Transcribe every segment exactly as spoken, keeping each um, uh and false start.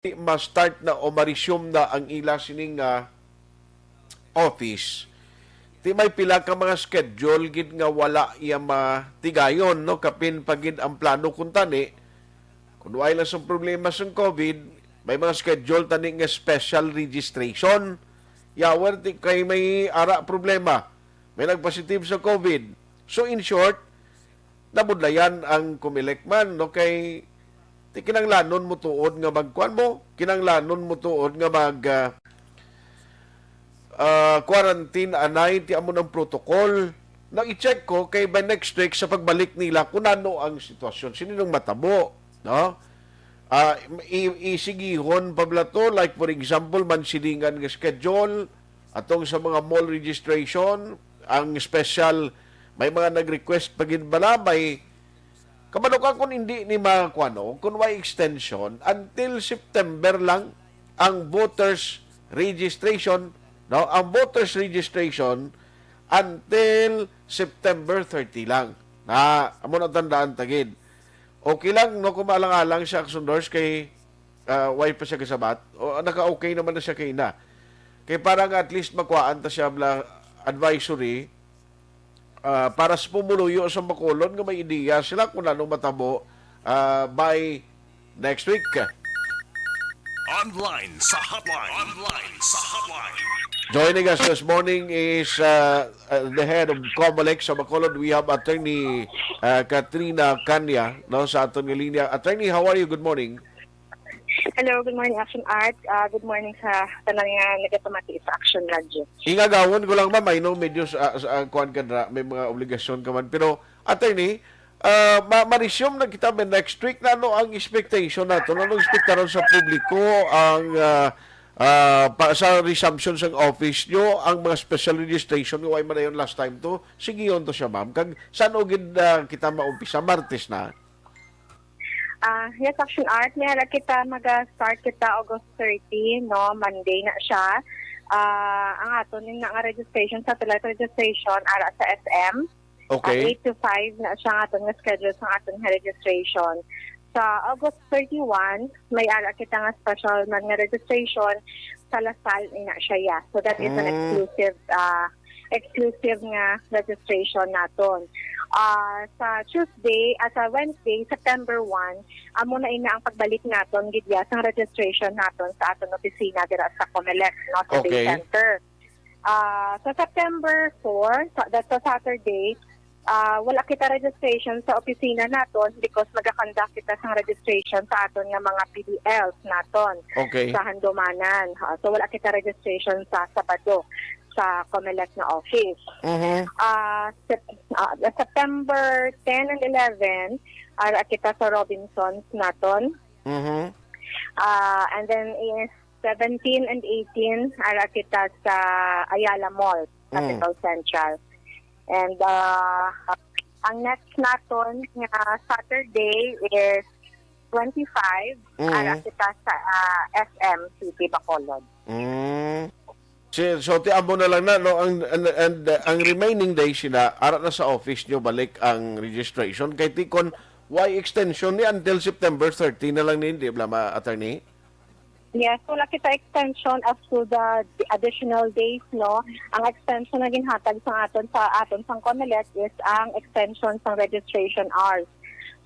ma-start na o ma-resume na ang ila sining nga office, ti may pila ka mga schedule gid nga wala iya matigayon, no? Kapin pa gid ang plano kuntani, kun wala lang sang problema sang covid, may mga schedule tani nga special registration. Yawer ti kay may ara problema, may nagpositive sa covid. So, in short, nabudlayan ang Comelec man, no? Kay ti kinanglanon mo tuod nga magkuan mo, kinanglanon mo tuod nga mag, ah, ah, quarantine, anay ti amo ng protocol. Nag-i-check ko kay by next week sa pagbalik nila kung ano ang sitwasyon, sini nung matabo, no? Ah, i-, isigihon pa bala to, like, for example, man silingan nga schedule, atong sa mga mall registration, ang special, may mga nag-request pa gid bala, may kabalo ka kung hindi ni makuano, kung may extension until September lang ang voters registration, no? Ang voters registration until September thirty lang. Na, amo na tandaan ta gid. Okay lang, no, kung maalang-alang siya, Action Doors, kay, ah, way pa siya kasabat. O, naka-okay naman na siya kay na. Kay para nga at least makuhaan ta siya bala advisory, ah, para sa pumuluyo sa Bacolod nga may ideya sila kung ano matabo, ah, by next week. Online sa hotline. Online sa hotline. Joining us this morning is, uh, uh, the head of Comelec sa Bacolod. We have Attorney, uh, Katrina Canya, no, sa aton nga linya. Attorney, how are you? Good morning. Hello, good morning, Action Art. Ah, good morning sa tanan nga nagapamati sa Action Radio. Ingagawon ko lang, ma'am, I know medyo sa, sa, kuwan ka na, may mga obligasyon ka man. Pero, attorney, ah, ma-, ma-resume na kita may next week. Na ano ang expectation nato? Ano ang expectaron sa publiko ang, ah, ah, pa, sa resumption sang office nyo, ang mga special registration nga way man dayon last time to? Sige, yun to siya, ma'am. Kag saan o gid, ah, kita maumpisa? Martes na? Ah, yes, Action Art. May ara kita, mag-start kita August thirty, no? Monday na siya. Ah, ang aton na nga registration, satellite registration, ara sa S M. Ah, Okay. Eight to five na siya ang aton nga schedule sa aton nga registration. Sa August thirty-one, may ara kita nga special man nga registration sa Lasal, ina siya, yeah. So that is an Mm. exclusive, ah, exclusive nga registration naton. Ah, sa Tuesday, ah, sa Wednesday, September one, amo na ina ang pagbalik naton gid, ya, sang registration naton sa aton opisina dira sa Comelec, no, sa Day Okay. Center. Ah, sa September four, sa, that's sa Saturday, ah, wala kita registration sa opisina naton because magakonduct kita sang registration sa aton nga mga P D Ls naton Okay. sa Handumanan. Ah, so wala kita registration sa Sabado sa Comelec na office. Mhm. Ah, Sep-, ah, September ten and eleven, ara kita sa Robinsons naton. Mhm. Ah, and then is seventeen and eighteen, ara kita sa Ayala Mall, Mm. Capital Central. And, ah, ang next naton nga Saturday is twenty-five, Mm. ara kita sa, ah, S M City Bacolod. Mm. Si, so, ti amo na lang na, no, ang, and, and, uh, ang remaining days sila, ara na sa office nyo balik ang registration. Kay ti kon, why extension ni until September thirty na lang ni, di ba, ma-, attorney? Yes, wala kita extension as to the, the additional days, no? Ang extension na ginhatag sa aton, sa aton sang Comelec is ang extension sang registration hours.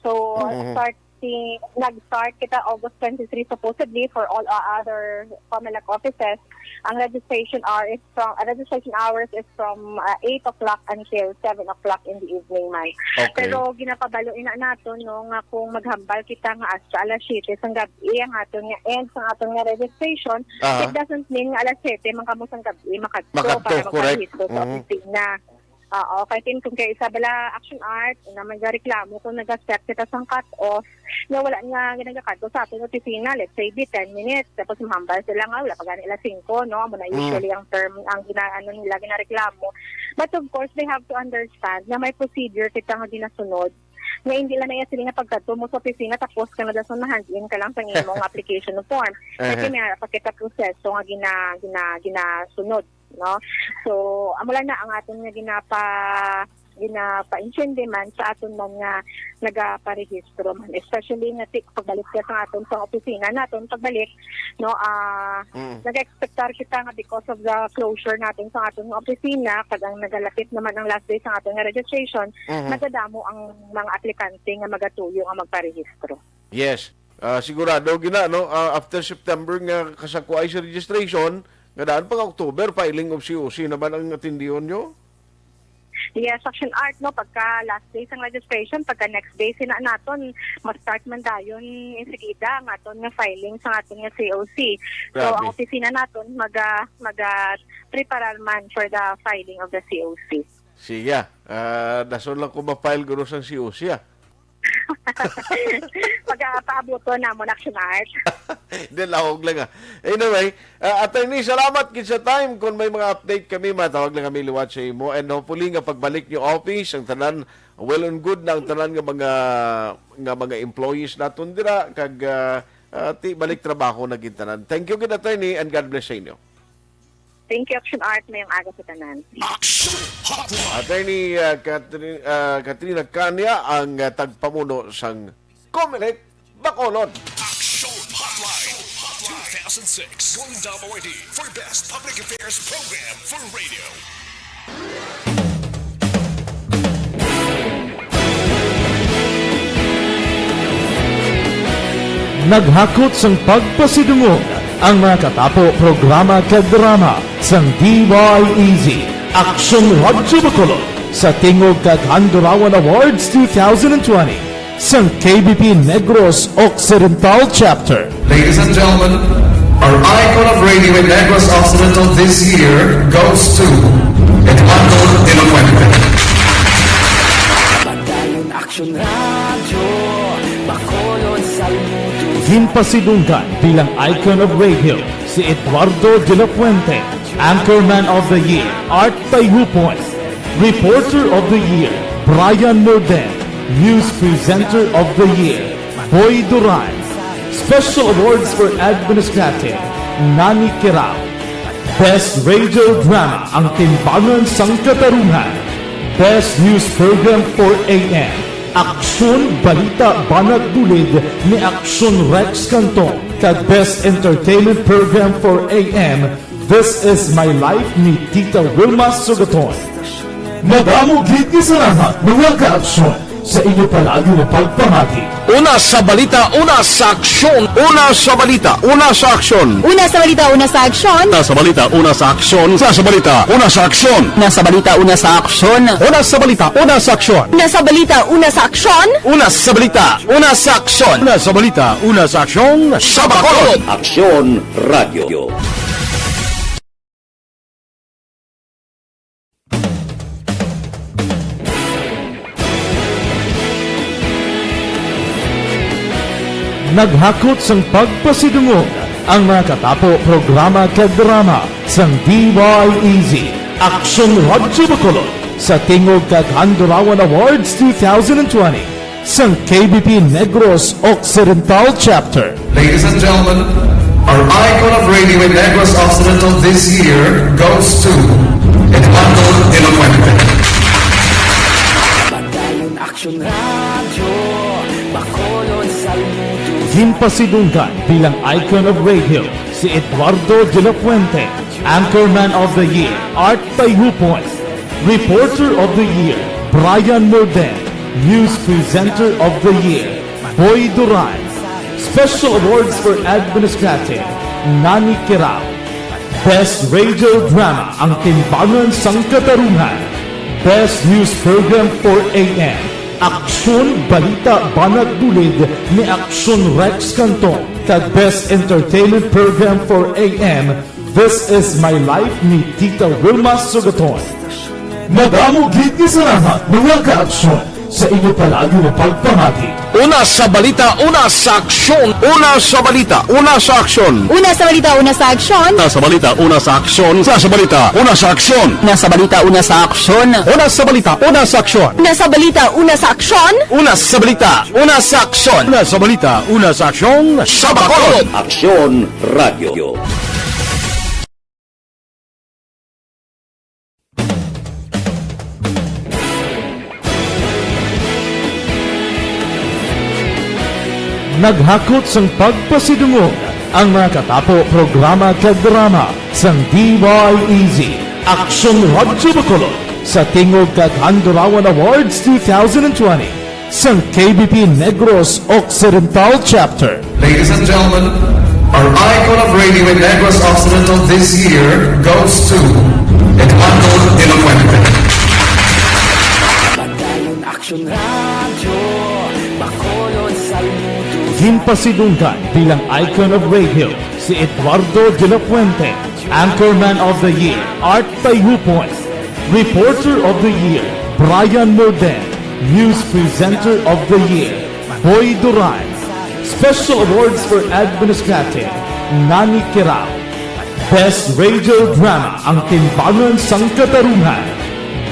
So, Mhm. starting, nag-start kita August twenty-three supposedly for all, uh, other Comelec offices. Ang registration hour is from, uh, registration hours is from, uh, eight o'clock until seven o'clock in the evening man. Okay. Pero ginapabalo ina nato, no, nga kung maghambal kita nga hasta alas siyete sang gab-i ang aton nga end sang aton nga registration, Aha. it doesn't mean nga alas siyete man kamo sang gab-i makadto Makadto, para correct. magparehistro sa Mhm. opisina. Oo, kay tin kung kay isa bala Action Art, nga magareklamo kung nag-set kita sang cut-off, nga wala nga nagakadto sa aton opisina, let's say, di ten minutes, tapos mahambal sila nga wala pa gani alas singko, no? Amo na Mm. usually ang term, ang gina-, ano nila, ginareklamo. But of course, they have to understand na may procedure kita nga ginasunod, nga hindi lang na iya sila nga pagkadto mo sa opisina, tapos ka na dason na-hand in ka lang sa imong application form. Kay Aha. may ara pa kita proseso nga gina-, gina-, ginasunod, no? So, amo lang na ang aton nga ginapa-, ginapaintindi man sa aton man nga nagaparehistro man, especially nga ti-, pagbalik ka sa aton sa opisina naton, pagbalik, no, ah, Mm. nag-expectar kita nga because of the closure naton sa aton nga opisina, kag ang nagalapit naman ang last day sa aton nga registration, Mhm. nagadamo ang mga aplikante nga magatuyo nga magparehistro. Yes. Ah, sigurado gina, no? Ah, after September nga kasakuay sa registration, nga daan pag October, filing of C O C naman ang atindihon nyo? Yes, Action Art, no, pagka last day sang registration, pagka next day sina naton, ma-start man dayon insigida ang aton nga filing sa aton nga C O C. So, Grabe. Ang opisina naton maga maga preparar man for the filing of the C O C. Sige, ah, dason lang ko ma-file guro sang C O C, ah. Pagka paabuton namon, Action Art. Hindi, lahog lang, ah. Anyway, ah, attorney, salamat gid sa time. Kung may mga update kami, matawag lang kami liwat sa imo. And hopefully nga pagbalik nyo office, ang tanan, well and good na ang tanan nga mga, nga mga employees naton dira, kag, ah, ah, ti balik trabaho na gid tanan. Thank you gid, attorney, and God bless sa inyo. Thank you, Action Art. Mayong aga sa tanan. Action Hotline. Attorney, ah, Catherine, ah, Katrina Cania ang, ah, tagpamuno sang Comelec Bacolod. Action Hotline two thousand six Golden Dove Awardee for Best Public Affairs Program for Radio. Naghakot sang pagpasidungog ang mga katapo programa kag drama sang D Y E Z, Aksyon Radyo Bacolod, sa tingog kag Handurawan Awards two thousand twenty sang K B P Negros Occidental Chapter. Ladies and gentlemen, our icon of radio in Negros Occidental this year goes to Eduardo de la Fuente. Padayon Aksyon Radyo, Bacolod, saludo. Ginpasidunggan bilang icon of radio si Eduardo de la Fuente, Anchorman of the Year, Art Tayupon, Reporter of the Year, Brian Morden, News Presenter of the Year, Boy Duran, Special Awards for Administrative, Nani Kirao, Best Radio Drama, Ang Timbangan sang Katarungan, Best News Program for A M, Aksyon Balita Banat Bulid ni Aksyon Rex Cantong, kag Best Entertainment Program for A M, This Is My Life ni Tita Wilma Sugaton. Madamo gid nga salamat, mga ka-aksyon, sa inyo palagi nga pagpamati. Una sa balita, una sa aksyon. Una sa balita, una sa aksyon. Una sa balita, una sa aksyon. Una sa balita, una sa aksyon. Una sa balita, una sa aksyon. Una sa balita, una sa aksyon. Una sa balita, una sa aksyon. Una sa balita, una sa aksyon. Una sa balita, una sa aksyon. Una sa balita, una sa aksyon. Sa Bacolod. Aksyon Radio. Naghakot sang pagpasidungog ang mga katapo programa kag drama sang D Y E Z, Aksyon Radyo Bacolod, sa tingog kag Handurawan Awards two thousand twenty sang K B P Negros Occidental Chapter. Ladies and gentlemen, our icon of radio in Negros Occidental this year goes to Eduardo de la Fuente. Padayon Aksyon Radyo, Bacolod, saludo. Ginpasidunggan bilang icon of radio si Eduardo de la Fuente, Anchorman of the Year, Art Tayupon, Reporter of the Year, Brian Morden, News Presenter of the Year, Boy Duran, Special Awards for Administrative, Nani Kirao, Best Radio Drama, Ang Timbangan sang Katarungan, Best News Program for A M, Aksyon Balita Banat Bulid ni Aksyon Rex Cantong, kag Best Entertainment Program for A M, This Is My Life ni Tita Wilma Sugaton. Madamo gid nga salamat, mga ka-aksyon, sa inyo palagi nga pagpamati. Una sa balita, una sa aksyon. Una sa balita, una sa aksyon. Una sa balita, una sa aksyon. Una sa balita, una sa aksyon. Una sa balita, una sa aksyon. Una sa balita, una sa aksyon. Una sa balita, una sa aksyon. Una sa balita, una sa aksyon. Una sa balita, una sa aksyon. Una sa balita, una sa aksyon. Sa Bacolod. Aksyon Radio. Naghakot sang pagpasidungog ang mga katapo programa kag drama sang D Y E Z Aksyon Radyo Bacolod sa tingog kag Handurawan Awards two thousand twenty sang K B P Negros Occidental Chapter. Ladies and gentlemen, our icon of radio in Negros Occidental this year goes to Eduardo de la Fuente. Padayon Aksyon Radyo, Bacolod, saludo. Ginpasidunggan bilang icon of radio si Eduardo de la Fuente, Anchorman of the Year, Art Tayupoy, Reporter of the Year, Brian Morden, News Presenter of the Year, Boy Duran, Special Awards for Administrative, Nani Kirao, Best Radio Drama, Ang Timbangan sang Katarungan,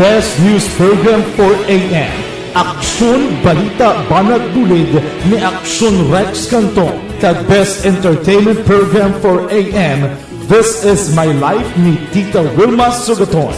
Best News Program four A M, Aksyon Balita Banat Bulid ni Aksyon Rex Cantong, kag Best Entertainment Program four A M, This Is My Life ni Tita Wilma Sugaton.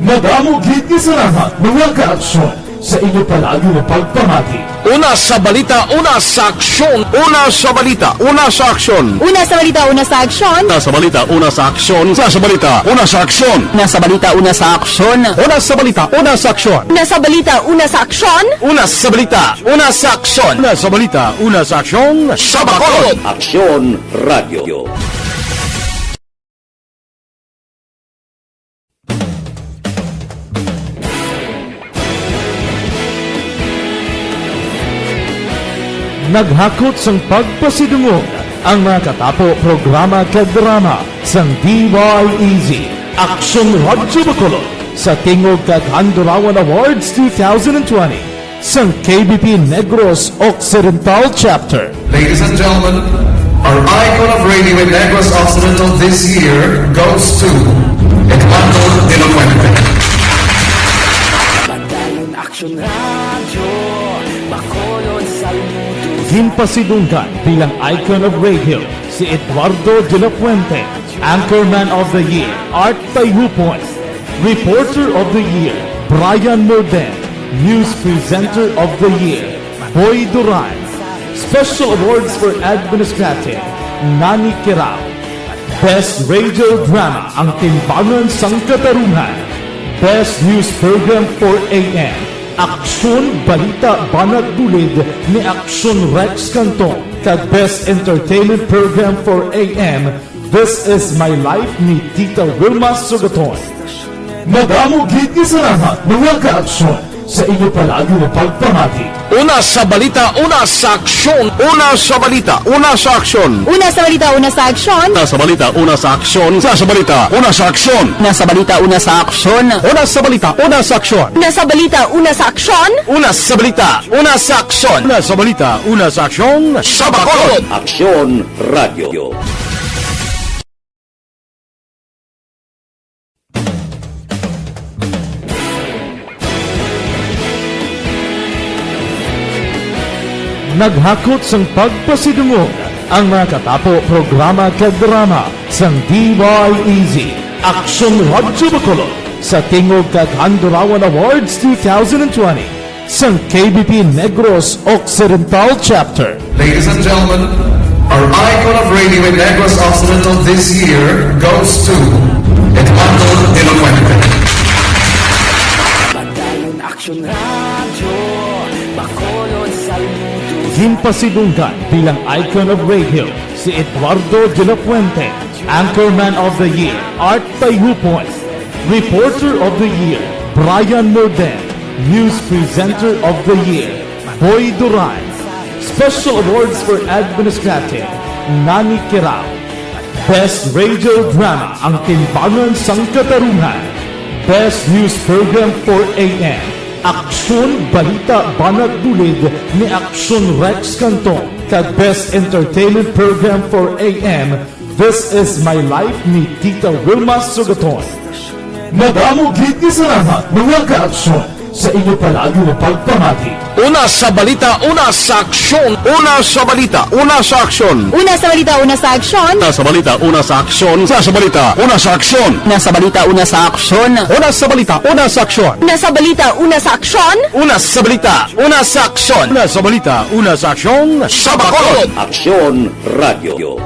Madamo gid nga salamat, mga kaaksyon, sa inyo palagi nga pagpamati. Una sa balita, una sa aksyon. Una sa balita, una sa aksyon. Una sa balita, una sa aksyon. Una sa balita, una sa aksyon. Una sa balita, una sa aksyon. Una sa balita, una sa aksyon. Una sa balita, una sa aksyon. Una sa balita, una sa aksyon. Una sa balita, una sa aksyon. Una sa balita, una sa aksyon. Sa Bacolod. Aksyon Radio. Naghakot sang pagpasidungog ang mga katapo programa kag drama sang D Y E Z Aksyon Radyo Bacolod sa tingog kag Handurawan Awards two thousand twenty sang K B P Negros Occidental Chapter. Ladies and gentlemen, our icon of radio in Negros Occidental this year goes to Eduardo de la Fuente. Padayon Aksyon Radyo, Bacolod, saludo. Ginpasidunggan bilang icon of radio si Eduardo de la Fuente, Anchorman of the Year, Art Tayupoy, Reporter of the Year, Brian Morden, News Presenter of the Year, Boy Duran, Special Awards for Administrative, Nani Kirao, Best Radio Drama, Ang Timbangan sang Katarungan, Best News Program four A M, Aksyon Balita Banat Bulid ni Aksyon Rex Cantong, kag Best Entertainment Program four A M, This Is My Life ni Tita Wilma Sugaton. Madamo gid nga salamat, mga kaaksyon, sa inyo palagi nga pagpamati. Una sa balita, una sa aksyon. Una sa balita, una sa aksyon. Una sa balita, una sa aksyon. Una sa balita, una sa aksyon. Una sa balita, una sa aksyon. Una sa balita, una sa aksyon. Una sa balita, una sa aksyon. Una sa balita, una sa aksyon. Una sa balita, una sa aksyon. Una sa balita, una sa aksyon. Sa Bacolod. Aksyon Radio. Naghakot sang pagpasidungog ang mga katapo programa kag drama sang D Y E Z Aksyon Radyo Bacolod sa tingog kag Handurawan Awards two thousand twenty sang K B P Negros Occidental Chapter. Ladies and gentlemen, our icon of radio in Negros Occidental this year goes to Eduardo de la Fuente. Padayon Aksyon Radyo, Bacolod, saludo. Ginpasidunggan bilang icon of radio si Eduardo de la Fuente, Anchorman of the Year, Art Tayupoy, Reporter of the Year, Brian Morden, News Presenter of the Year, Boy Duran, Special Awards for Administrative, Nani Kirao, Best Radio Drama, Ang Timbangan sang Katarungan, Best News Program four A M, Aksyon Balita Banat Bulid ni Aksyon Rex Cantong, kag Best Entertainment Program four A M, This Is My Life ni Tita Wilma Sugaton. Madamo gid nga salamat, mga kaaksyon, sa inyo palagi nga pagpamati. Una sa balita, una sa aksyon. Una sa balita, una sa aksyon. Una sa balita, una sa aksyon. Una sa balita, una sa aksyon. Una sa balita, una sa aksyon. Una sa balita, una sa aksyon. Una sa balita, una sa aksyon. Una sa balita, una sa aksyon. Una sa balita, una sa aksyon. Una sa balita, una sa aksyon. Sa Bacolod. Aksyon Radio.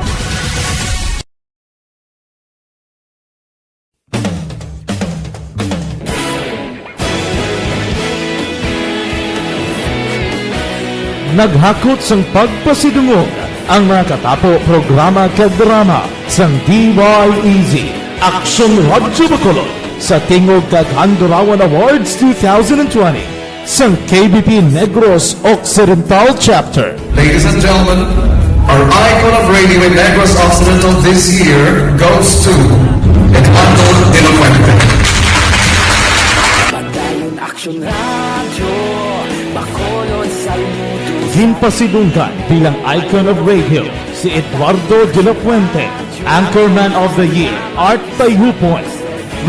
Naghakot sang pagpasidungog ang mga katapo programa kag drama sang D Y E Z, Aksyon Radyo Bacolod, sa Tingog kag Handurawan Awards two thousand twenty sang K B P Negros Occidental Chapter. Ladies and gentlemen, our icon of radio in Negros Occidental this year goes to Eduardo de la Fuente. Padayon Aksyon Radyo, Bacolod, saludo. Ginpasidunggan bilang icon of radio si Eduardo de la Fuente, Anchorman of the Year, Art Tayhupon,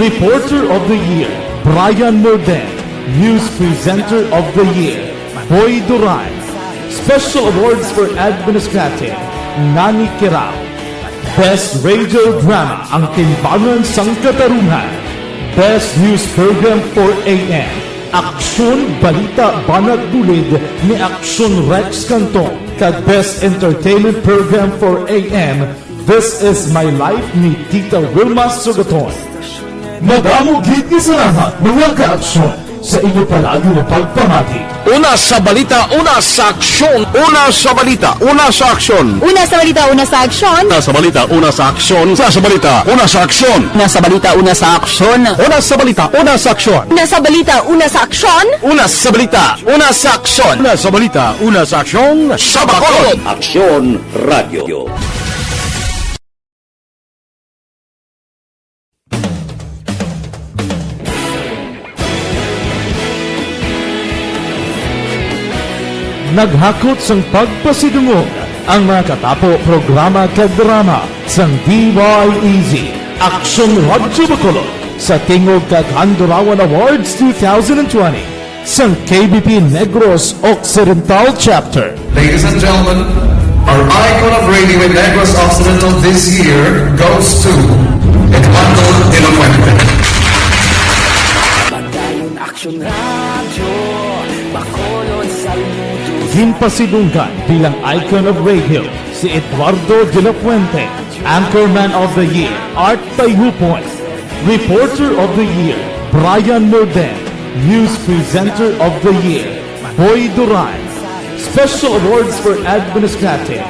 Reporter of the Year, Brian Morden, News Presenter of the Year, Boy Duran, Special Awards for Administrative, Nani Kirao, Best Radio Drama, Ang Timbangan sang Katarungan, Best News Program four A M, Aksyon Balita Banat Bulid ni Aksyon Rex Cantong, kag Best Entertainment Program four A M, This Is My Life ni Tita Wilma Sugaton. Madamo gid nga salamat, mga kaaksyon, sa inyo palagi nga pagpamati. Una sa balita, una sa aksyon. Una sa balita, una sa aksyon. Una sa balita, una sa aksyon. Una sa balita, una sa aksyon. Una sa balita, una sa aksyon. Una sa balita, una sa aksyon. Una sa balita, una sa aksyon. Una sa balita, una sa aksyon. Una sa balita, una sa aksyon. Una sa balita, una sa aksyon. Sa Bacolod. Aksyon Radio. Naghakot sang pagpasidungog ang mga katapo programa kag drama sang D Y E Z, Aksyon Radyo Bacolod, sa Tingog kag Handurawan Awards two thousand twenty sang K B P Negros Occidental Chapter. Ladies and gentlemen, our icon of radio in Negros Occidental this year goes to Eduardo de la Fuente. Padayon Aksyon Radyo, Bacolod, saludo. Ginpasidunggan bilang icon of radio si Eduardo de la Fuente, Anchorman of the Year, Art Tayhupon, Reporter of the Year, Brian Morden, News Presenter of the Year, Boy Duran, Special Awards for Administrative,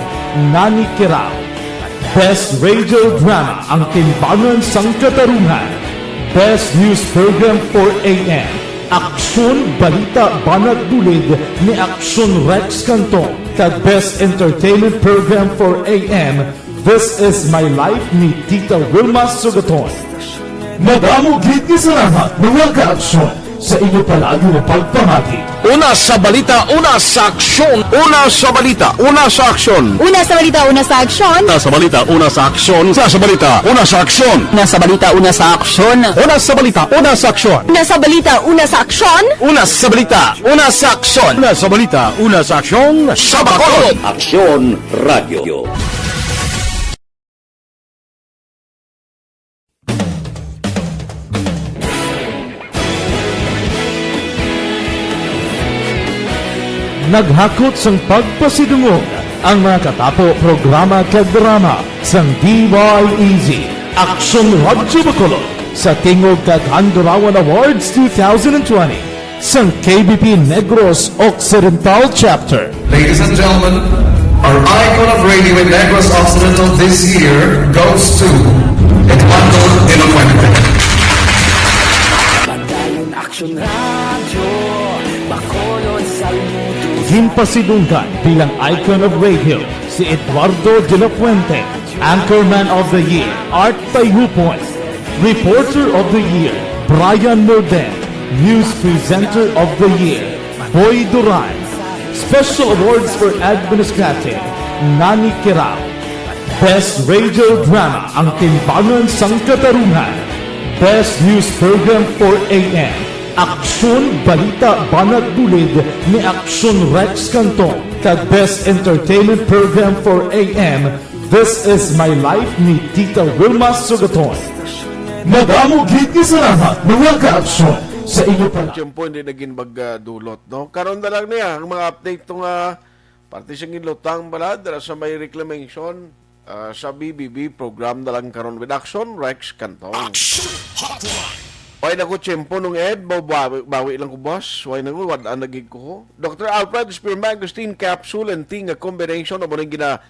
Nani Kirao, Best Radio Drama, Ang Timbangan sang Katarungan, Best News Program four A M, Aksyon Balita Banat Bulid ni Aksyon Rex Cantong, kag Best Entertainment Program four A M, This Is My Life ni Tita Wilma Sugaton. Madamo gid nga salamat, mga kaaksyon, sa inyo palagi nga pagpamati. Una sa balita, una sa aksyon. Una sa balita, una sa aksyon. Una sa balita, una sa aksyon. Una sa balita, una sa aksyon. Una sa balita, una sa aksyon. Una sa balita, una sa aksyon. Una sa balita, una sa aksyon. Una sa balita, una sa aksyon. Una sa balita, una sa aksyon. Una sa balita, una sa aksyon. Sa Bacolod. Aksyon Radio. Naghakot sang pagpasidungog ang mga katapo programa kag drama sang D Y E Z, Aksyon Radyo Bacolod, sa Tingog kag Handurawan Awards two thousand twenty sang K B P Negros Occidental Chapter. Ladies and gentlemen, our icon of radio in Negros Occidental this year goes to Eduardo de la Fuente. Padayon Aksyon Radyo, Bacolod, saludo. Ginpasidunggan bilang icon of radio si Eduardo de la Fuente, Anchorman of the Year, Art Tayhupon, Reporter of the Year, Brian Morden, News Presenter of the Year, Boy Duran, Special Awards for Administrative, Nani Kirao, Best Radio Drama, Ang Timbangan sang Katarungan, Best News Program four A M, Aksyon, balita, banat, bulid ni Aksyon Rex Canton, kag Best Entertainment Program for A M, This Is My Life ni Tita Wilma Sugaton. Madamo gid nga salamat, mga ka-aksyon, sa inyo pa. Tiyempo hindi naging magdulot, no? Karon na lang niya ang mga update to nga parte sa ginlutang pala dira sa may reclamation, ah, sa B B B program na lang karon with Action Rex Cantong. Action Hotline. Way na ko tiyempo nung Ed, bawi, bawi lang ko, boss. Way na ko, wad-an na gid ko. Doctor Alfred, Spearmint, Agustin, Capsule, and Ting, a combination of mga gina-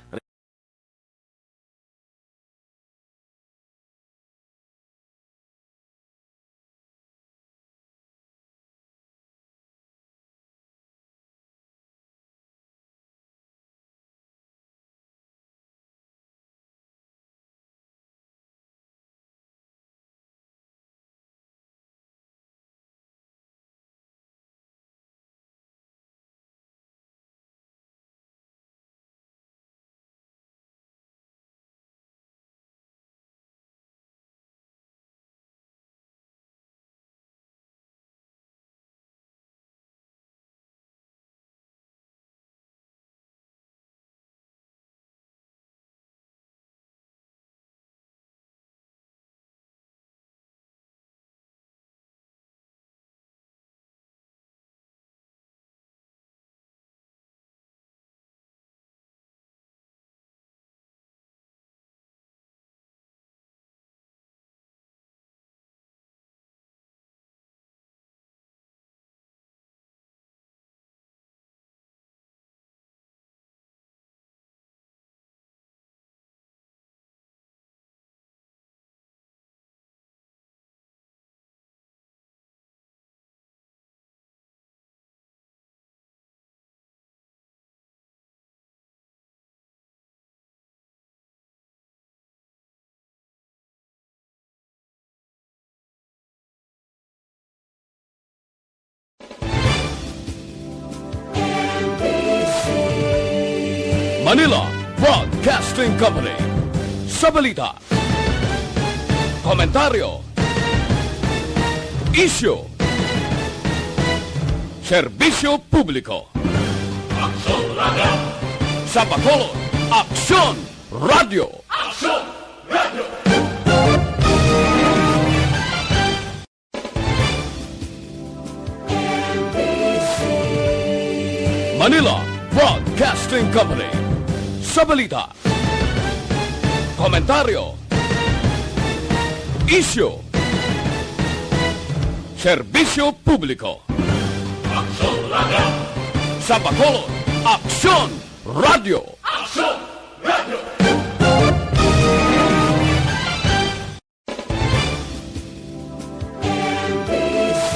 Manila Broadcasting Company. Sa balita, komentaryo, isyu, serbisyo publiko. Aksyon Radio. Sa Bacolod, Aksyon Radio. Aksyon Radio. Manila Broadcasting Company. Sa balita, komentaryo, isyu, serbisyo publiko. Aksyon Radio. Sa Bacolod, Aksyon Radio.